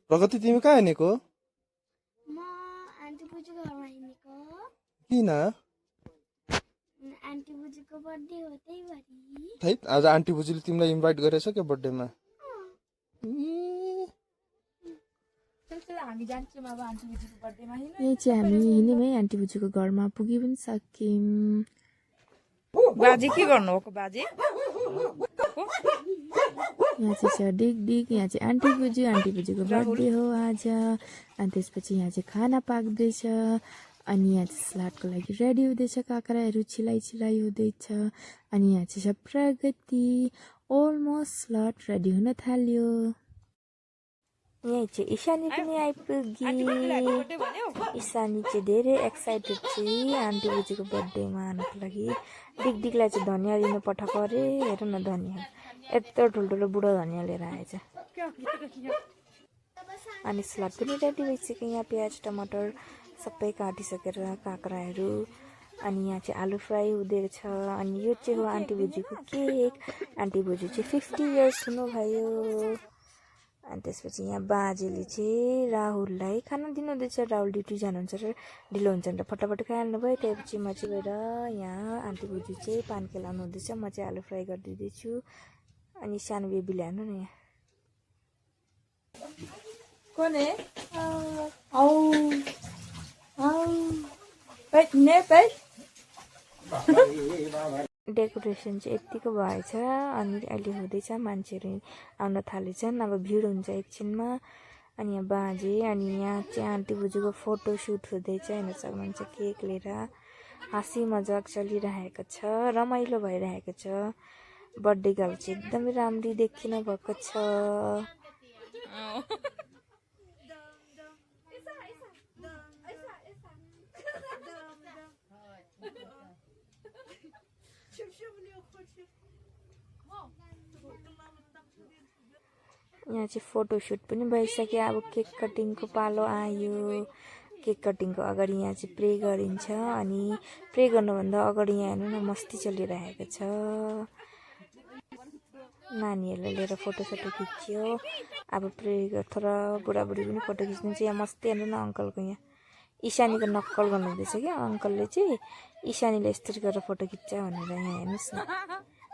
प्रगति तिमी कहाँ हिँडेको म आन्टी बुजूको घरमा हिँडेको किन आन्टी बुजूको बर्थडे हो त्यही भरि है आज आन्टी बुजूले तिमीलाई इन्भाइट गरेछ क्या बर्थडेमा यही चाहिँ हामी हिँड्यौँ है आन्टी बुजूको घरमा पुगी पनि सक्यौँ। बाजे के गर्नुभएको बाजे? यहाँ चाहिँ छ डिग डिग, यहाँ चाहिँ आन्टी बुजूको बर्थडे हो आज। अनि त्यसपछि यहाँ चाहिँ खाना पाक्दैछ अनि यहाँ चाहिँ सलादको लागि रेडी हुँदैछ, काँक्राहरू छिलाइ हुँदैछ। अनि यहाँ चाहिँ छ प्रगति, अलमोस्ट सलाद रेडी हुन थाल्यो। यही चाहिँ ईशानी पनि आइपुगी। ईशानी चाहिँ धेरै एक्साइटेड चाहिँ आन्टी बुजूको बर्थडेमा आउनुको लागि। डिगडिगलाई चाहिँ धनियाँ लिनु पठाएको अरे, हेर न धनियाँ यत्रो ठुल्ठुलो बुढो धनियाँ लिएर आएछ। अनि सलाद पनि रेडी भइसक्यो, यहाँ प्याज टमाटर सबै काटिसकेर काँक्राहरू। अनि यहाँ चाहिँ आलु फ्राई हुँदैछ। अनि यो चाहिँ हो आन्टी बुजूको केक। आन्टी बुजू चाहिँ 50 इयर्स हुनुभयो। अनि त्यसपछि यहाँ बाजेले चाहिँ राहुललाई खाना दिनुहुँदैछ। राहुल ड्युटी जानुहुन्छ र ढिलो हुन्छ भनेर फटाफट खाइहाल्नु भयो। त्यसपछि म चाहिँ गएर यहाँ आन्टी बुजू चाहिँ पान खेलाउनु हुँदैछ, म चाहिँ आलु फ्राई गरिदिँदैछु। अनि सानो बेबीले हाल्नु न यहाँ कोने डेकोरेसन चाहिँ यत्तिको भएछ। अनि अहिले हुँदैछ, मान्छेहरू आउन थालेछन्, अब भिड हुन्छ एकछिनमा। अनि यहाँ बाजे अनि यहाँ चाहिँ आन्टी बुजूको फोटोसुट हुँदैछ, हेर्न सक्नुहुन्छ। केक लिएर हाँसी मजाक चलिरहेको छ, रमाइलो भइरहेको छ। बर्थडे गर्ल चाहिँ एकदमै राम्ररी देखिनु भएको छ। यहाँ चाहिँ फोटोसुट पनि भइसक्यो, अब केक कटिङको पालो आयो। केक कटिङको अगाडि यहाँ चाहिँ प्रे गरिन्छ। अनि प्रे गर्नुभन्दा अगाडि यहाँ हेर्नु न मस्ती चलिरहेको छ। नानीहरूलाई लिएर फोटोसोटो खिच्यो। अब प्रे थोर बुढाबुढी पनि फोटो खिच्नुहुन्छ। यहाँ मस्ती हेर्नु न अङ्कलको, यहाँ ईशानीको नक्कल गर्नुहुँदैछ क्या अङ्कलले चाहिँ। ईशानीले यस्तरी गरेर फोटो खिच्छ भनेर यहाँ हेर्नुहोस् न,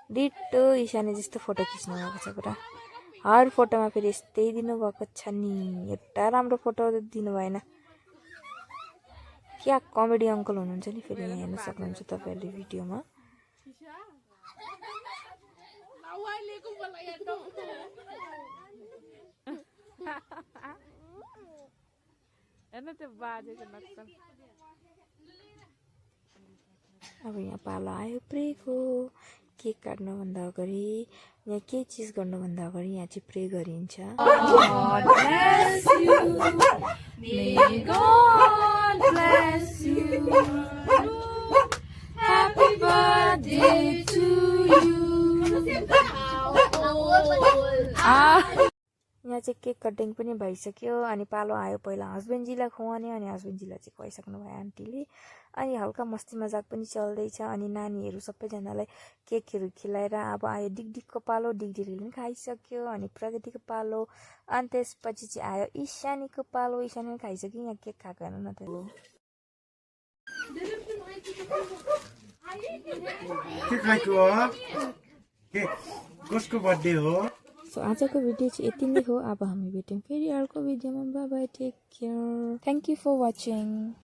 डिटो ईशानी जस्तो फोटो खिच्नु भएको छ पुरा। हर फोटोमा फेरि यस्तै दिनुभएको छ नि, एउटा राम्रो फोटो दिनु भएन। क्या कमेडी अङ्कल हुनुहुन्छ नि फेरि, यहाँ हेर्न सक्नुहुन्छ तपाईँहरूले भिडियोमा। अब यहाँ पालो आयो प्रेको। केक काट्नुभन्दा अगाडि यहाँ केही चिज गर्नुभन्दा अगाडि यहाँ चाहिँ प्रे गरिन्छ। यहाँ चाहिँ केक कटिङ पनि भइसक्यो। अनि पालो आयो पहिला हस्बेन्डजीलाई खुवाउने, अनि हस्बेन्डजीलाई चाहिँ खुवाइसक्नु भयो आन्टीले। अनि हल्का मस्ती मजाक पनि चल्दैछ। अनि नानीहरू सबैजनालाई केकहरू खिलाएर अब आयो डिगडिगको पालो। डिगडिगले पनि खाइसक्यो। अनि प्रगतिको पालो, अनि त्यसपछि चाहिँ आयो ईशानीको पालो। ईशानीले खाइसक्यो, यहाँ केक खाएको हेर्नु न त। के खाएको कसको बर्थडे हो? सो आजको भिडियो चाहिँ यति नै हो। अब हामी भेट्यौँ फेरि अर्को भिडियोमा। Bye bye, take care, thank you for watching.